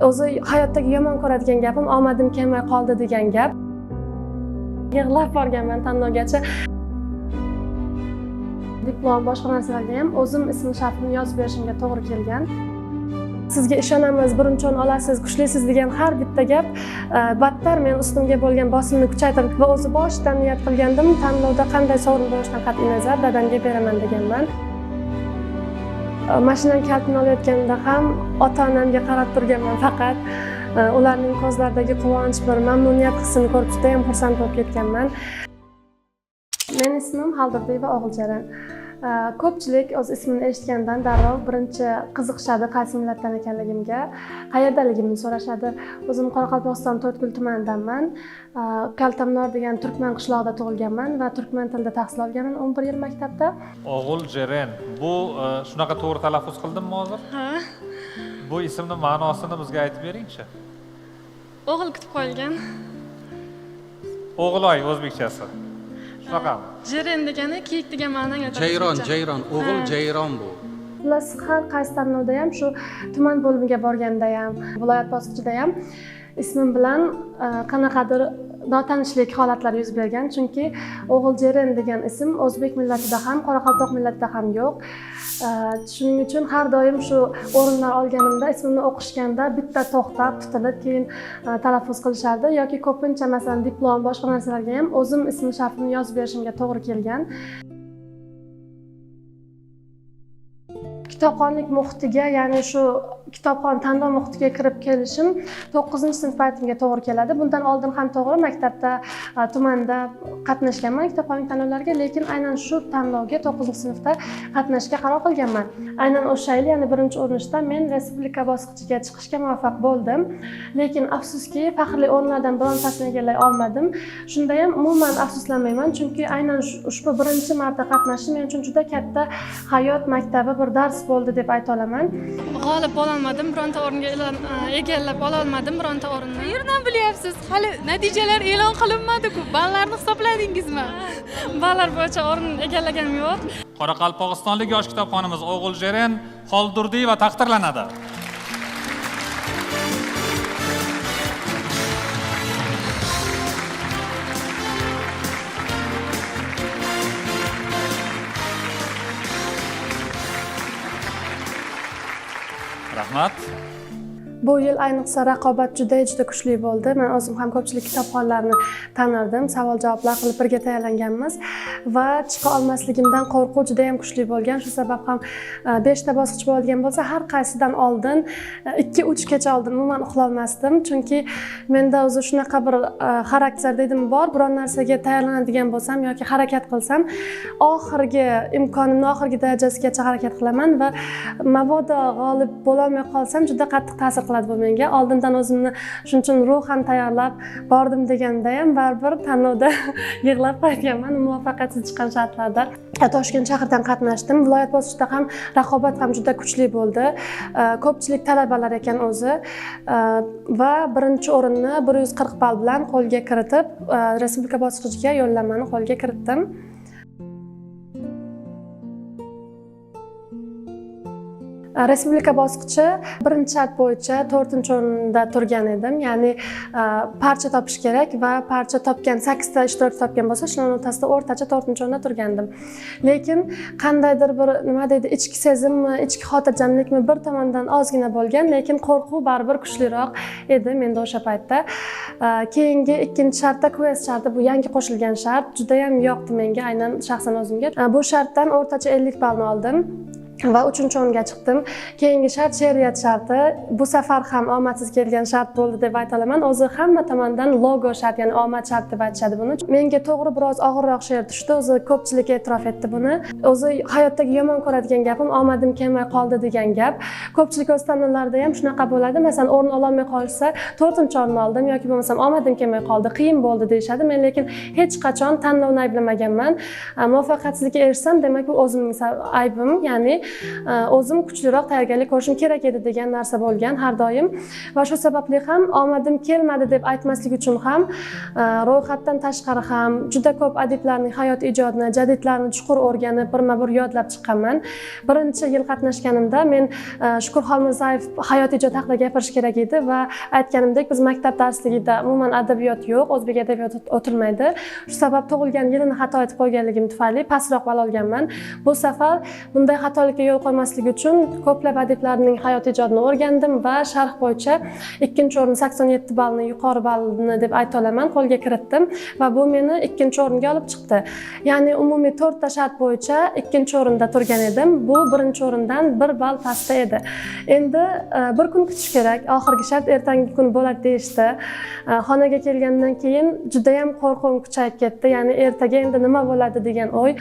O'zi hayotdagi yomon ko'radigan gapim omadim kelmay qoldi degan gap. Yig'lab borganman tanlovgacha. Diplom, boshqa narsalarga ham o'zim ism sharifimni yozib berishimga to'g'ri kelgan. Sizga ishonamiz, birinchi o'rin olasiz, kuchlisiz degan har bitta gap battar men ustimga bo'lgan bosimni kuchaytirdi va o'zi boshidan niyat qilgandim, tanlovda qanday sovrin bo'lishidan qat'iy nazar dadamga beraman deganman. Mashinani kalitini olayotganimda ham ota-onamga qarab turganman faqat. Ularning ko'zlaridagi quvonch, bir mamnuniyat hissini ko'rib juda ham xursand bo'lib ketganman. Meni ismim Xaldurdiyeva O'g'iljaran. Ko'pchilik o'z ismini eshitgandan darrov birinchi qiziqishadi qaysi millatdan ekanligimga, qayerdaligimni so'rashadi. O'zim Qoraqalpog'iston To'rtko'l tumanidanman. Kaltamnor degan turkman qishlog'ida tug'ilganman va turkman tilida tahsil olganman 11 yil maktabda. O'g'il Jeren, bu shunaqa to'g'ri talaffuz qildimmi hozir? Ha. Bu ismning ma'nosini bizga aytib beringchi. O'g'il kutib qo'yilgan. O'g'iloy o'zbekchasi. Shunaqami? Jeren degani kiyik degan ma'noni anglatadi. Jayron, jayron, o'g'il jayron bu. Xullas, har qaysi tanlovda ham shu tuman bo'limiga borganda ham, viloyat bosqichida ham ismim bilan qanaqadir notanishlik holatlari yuz bergan. Chunki O'g'il Jeren degan ism o'zbek millatida ham, qoraqalpoq millatida ham yo'q. Shuning uchun har doim shu o'rinlar olganimda ismimni o'qishganda bitta to'xtab, tutilib, keyin talaffuz qilishardi yoki ko'pincha masalan diplom, boshqa narsalarga ham o'zim ism sharifimni yozib berishimga to'g'ri kelgan. Kitobxonlik muhitiga, ya'ni shu kitobxon tanlov muhitiga kirib kelishim 9-sinf paytimga to'g'ri keladi. Bundan oldin ham to'g'ri maktabda, tumanda qatnashganman kitobxonlik tanlovlariga, lekin aynan shu tanlovga 9-sinfda qatnashishga qaror qilganman. Aynan o'sha yil, ya'ni birinchi urinishda men respublika bosqichiga chiqishga muvaffaq bo'ldim. Lekin afsuski, faxrli o'rinlardan birontasini egallay olmadim. Shunda ham umuman afsuslanmayman, chunki aynan ushbu birinchi marta qatnashishim men uchun juda katta hayot maktabi, bir dars bo'ldi deb ayta olaman. G'olib bo'la olmadim, bironta o'ringa egallab ola olmadim bironta o'rinni. Qayerdan bilyapsiz? Hali natijalar e'lon qilinmadi-ku. Ballarni hisobladingizmi? Ballar bo'yicha o'rin egallaganim yo'q. Qoraqalpog'istonlik yosh kitobxonimiz O'g'il Jeren Xoldurdiyeva taqdirlanadi. Rahmat. Bu yil ayniqsa raqobat juda juda kuchli bo'ldi. Men o'zim ham ko'pchilik kitobxonlarni tanirdim, savol-javoblar qilib birga tayyorlanganmiz va chiqa olmasligimdan qo'rquv juda ham kuchli bo'lgan. Shu sabab ham 5 ta bosqich bo'lgan bo'lsa, har qaysidan oldin 2-3 kecha oldin umuman uxlolmasdim, chunki menda o'zi shunaqa bir xarakter dedim bor, biron narsaga tayyorlanadigan bo'lsam yoki harakat qilsam, oxirgi imkonimni oxirgi darajasigacha harakat qilaman va mabodo g'olib bo'lolmay qolsam juda qattiq ta'sir qiladi bu menga. Oldindan o'zimni shuning uchun ruhan tayyorlab bordim deganda ham baribir tanlovda yig'lab qaytganman, muvaffaqiyatsiz chiqqan shartlarda. Toshkent shahridan qatnashdim. Viloyat bosqichida ham raqobat ham juda kuchli bo'ldi. Ko'pchilik talabalar ekan o'zi. Va birinchi o'rinni 140 ball bilan qo'lga kiritib, respublika bosqichiga yo'llanmani qo'lga kiritdim. Respublika bosqichi birinchi shart bo'yicha 4-o'rinda turgan edim. Ya'ni parcha topish kerak va parcha topgan 8 ta ishtirokchi topgan bo'lsa, shuning o'rtasida o'rtacha 4-o'rinda turgandim. Lekin qandaydir bir nima deydi, ichki sezimmi, ichki xotirjamlikmi bir tomondan ozgina bo'lgan, lekin qo'rquv baribir kuchliroq edi menda o'sha paytda. Keyingi ikkinchi shartda quest sharti, bu yangi qo'shilgan shart, juda ham yoqdi menga, aynan shaxsan o'zimga. Bu shartdan o'rtacha 50 ballni oldim va 3-o'ringa chiqdim. Keyingi shart she'riyat sharti. Bu safar ham omadsiz kelgan shart bo'ldi deb ayta olaman. O'zi hamma tomondan logo shart, ya'ni omad shart deb aytishadi buni. Menga to'g'ri biroz og'irroq she'r tushdi. O'zi ko'pchilik e'tirof etdi buni. O'zi hayotdagi yomon ko'radigan gapim omadim kelmay qoldi degan gap. Ko'pchilik o'z tanlovlarida ham shunaqa bo'ladi. Masalan, o'rin ololmay qolsa, 4-o'rinni oldim yoki bo'lmasam omadim kelmay qoldi, qiyin bo'ldi deyishadi. Men lekin hech qachon tanlovni ayblamaganman. Muvaffaqiyatsizlikka erishsam, demak bu o'zimning aybim, ya'ni o'zim kuchliroq tayyorgarlik ko'rishim kerak edi degan narsa bo'lgan har doim. Va shu sababli ham omadim kelmadi deb aytmaslik uchun ham ro'yxatdan tashqari ham juda ko'p adiblarning hayot ijodini, jadidlarni chuqur o'rganib, birma-bir yodlab chiqqanman. Birinchi yil qatnashganimda men Shukur Xolmirzayev hayot ijodi haqida gapirish kerak edi va aytganimdek, biz maktab darsligida umuman adabiyot yo'q, o'zbek adabiyoti o'tilmaydi. Shu sabab tug'ilgan yilini xato aytib qo'yganligim tufayli pastroq ball olganman. Bu safar bunday xatolikka yo'l qo'ymaslik uchun ko'plab adiblarning hayot ijodini o'rgandim va sharh bo'yicha ikkinchi o'rin 87 ballni, yuqori ballni deb ayta olaman, qo'lga kiritdim va bu meni ikkinchi o'ringa olib chiqdi. Ya'ni umumiy 4 ta shart bo'yicha ikkinchi o'rinda turgan edim. Bu birinchi o'rindan 1 ball pastda edi. Endi bir kun kutish kerak, oxirgi shart ertangi kun bo'ladi deyishdi. Xonaga kelgandan keyin juda ham qo'rquvim kuchayib ketdi. Ya'ni ertaga endi nima bo'ladi degan o'y.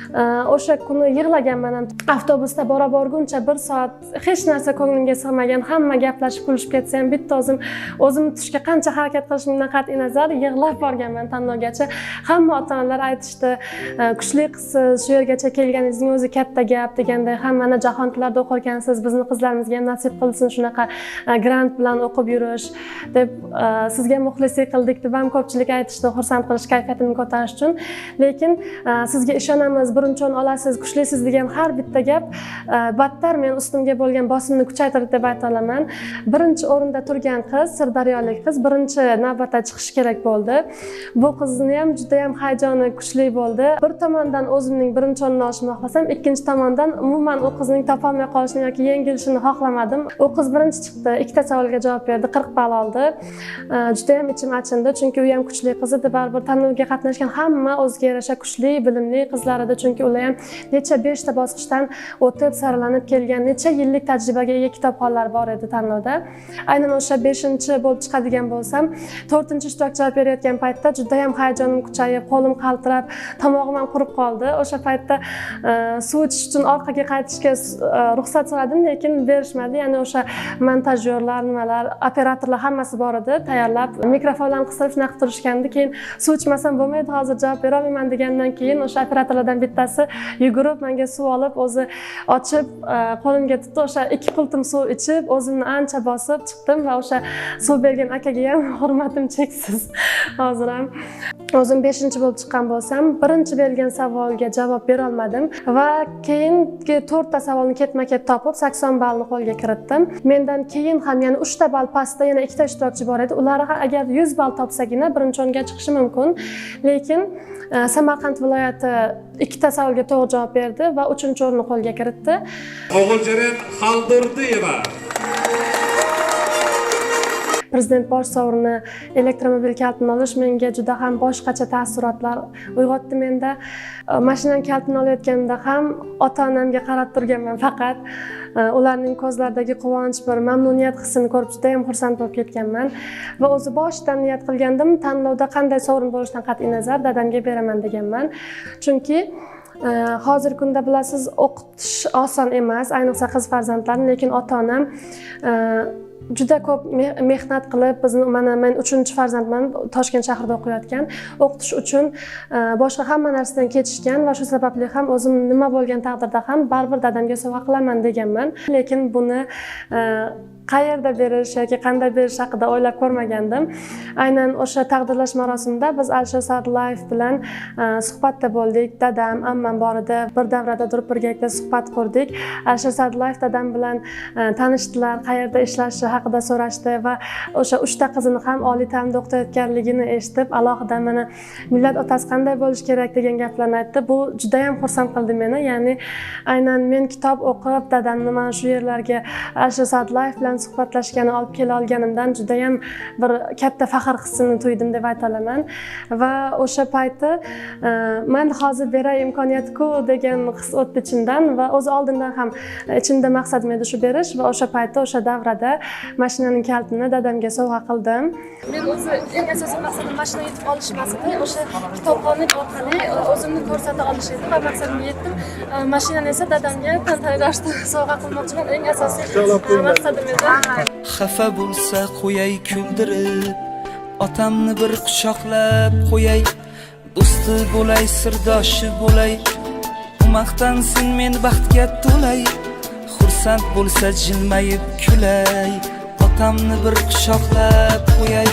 O'sha kuni yig'laganman ham. Avtobusda bora borguncha 1 soat hech narsa ko'nglimga sig'magan, hamma gaplashib kulishib ketsa ham bitta o'zim tutishga qancha harakat qilishimdan qat'iy nazar yig'lab borganman tanlovgacha. Hamma ota-onalar aytishdi, kuchli qizsiz, shu yergacha kelganingizning o'zi katta gap deganday, hammani jahon tillarida o'qirkansiz, bizni qizlarimizga ham nasib qilsin shunaqa grant bilan o'qib yurish deb, sizga muxlislik qildik deb ham ko'pchilik aytishdi, xursand qilish, kayfiyatimni ko'tarish uchun. Lekin sizga ishonamiz, birinchi o'rin olasiz, kuchlisiz degan har bitta gap battar men ustimga bo'lgan bosimni kuchaytirdi deb ayta olaman. Birinchi o'rinda turgan qiz, Sirdaryolik qiz, birinchi navbatda chiqishi kerak bo'ldi. Bu qizni ham juda ham hayajoni kuchli bo'ldi. Bir tomondan o'zimning birinchi o'rinni olishimni xohlasam, ikkinchi tomondan umuman u qizning topolmay qolishini yoki yengilishini xohlamadim. U qiz birinchi chiqdi, ikkita savolga javob berdi, 40 ball oldi. Juda ham ichim achindi, chunki u ham kuchli qiz edi. Baribir tanlovga qatnashgan hamma o'ziga yarasha kuchli, bilimli qizlar edi, chunki ular ham necha 5 ta bosqichdan o'tib, saralanib kelgan, necha yillik tajribaga ega kitobxonlar bor edi tanlovda. Aynan o'sha 5-chi bo'lib chiqadigan bo'lsam, 4-chi ishtirokchi javob berayotgan paytda juda ham hayajonim kuchayib, qo'lim qaltirab, tomog'im ham qurib qoldi. O'sha paytda suv ichish uchun orqaga qaytishga ruxsat so'radim, lekin berishmadi. Ya'ni o'sha montajyorlar, nimalar, operatorlar hammasi bor edi, tayyorlab, mikrofonlarni qistirib shunaqa turishgandi. Keyin suv ichmasam bo'lmaydi, hozir javob bera olmayman degandan keyin o'sha operatorlardan bittasi yugurib menga suv olib, o'zi ochib, qo'limga tutdi. O'sha 2 qultum suv ichib, o'zimni ancha bosib chiqdim va o'sha suv bergan akaga ham hurmatim cheksiz hozir ham. O'zim 5-chi bo'lib chiqqan bo'lsam, birinchi berilgan savolga javob bera olmadim va keyingi 4 ta savolni ketma-ket topib 80 ballni qo'lga kiritdim. Mendan keyin ham, ya'ni 3 ta ball pastda yana 2 ta ishtirokchi bor edi. Ular agar 100 ball topsagina birinchi o'ringa chiqishi mumkin. Lekin Samarqand viloyati 2 ta savolga to'g'ri javob berdi va 3-o'rinni qo'lga kiritdi. O'g'iljiren Xaldurdiyeva. Prezident bosh sovrini elektromobil kalitini olish menga juda ham boshqacha taassurotlar uyg'otdi menda. Mashinani kalitini olayotganimda ham ota-onamga qarab turganman faqat. Ularning ko'zlaridagi quvonch, bir mamnuniyat hissini ko'rib juda ham xursand bo'lib ketganman. Va o'zi boshidan niyat qilgandim, tanlovda qanday sovrin bo'lishidan qat'iy nazar dadamga beraman deganman. Chunki hozirgi kunda bilasiz, o'qitish oson emas, ayniqsa qiz farzandlarni, lekin ota-onam juda ko'p mehnat qilib bizni, mana men 3-chi farzandman, Toshkent shahrida o'qiyotgan, o'qitish uchun boshqa hamma narsadan kechishgan va shu sababli ham o'zim nima bo'lgan taqdirda ham baribir dadamga sovg'a qilaman deganman. Lekin buni qayerda berish yoki qanday berish haqida o'ylab ko'rmagandim. Aynan o'sha taqdirlash marosimida biz Alisher Sa'dullayev bilan suhbatda bo'ldik. Dadam, ammam bor edi. Bir davrada turib birgalikda suhbat qurdik. Alisher Sa'dullayev dadam bilan tanishdilar, qayerda ishlashi haqida so'rashdi va o'sha 3 ta qizini ham oliy ta'limda o'qitayotganligini eshitib, alohida mana millat otasi qanday bo'lish kerak degan gaplarni aytdi. Bu juda ham xursand qildi meni. Ya'ni aynan men kitob o'qib, dadamni mana shu yerlarga Alisher Sa'dullayev bilan suhbatlashgani olib kela olganimdan juda ham bir katta faxr hissini tuydim deb ayta olaman. Va o'sha payti men hozir beray imkoniyat-ku degan his o'tdi ichimdan va o'zi oldindan ham ichimda maqsadim edi shu berish va o'sha paytda, o'sha davrada mashinaning kalitini dadamga sovg'a qildim. Men o'zi eng asosiy maqsadim mashina yetib olish emas edi, o'sha kitobxonlik orqali o'zimni ko'rsata olish edi va maqsadimga yetdim. Mashinani esa dadamga tantanali ravishda sovg'a qilmoqchiman. Eng asosiy maqsadim edi. Xafa bo'lsa qo'yay kuldirib, otamni bir quchoqlab qo'yay, do'sti bo'lay, sirdoshi bo'lay, u maqtansin men baxtga to'lay, Xursand bo'lsa jilmayib kulay, otamni bir quchoqlab qo'yay.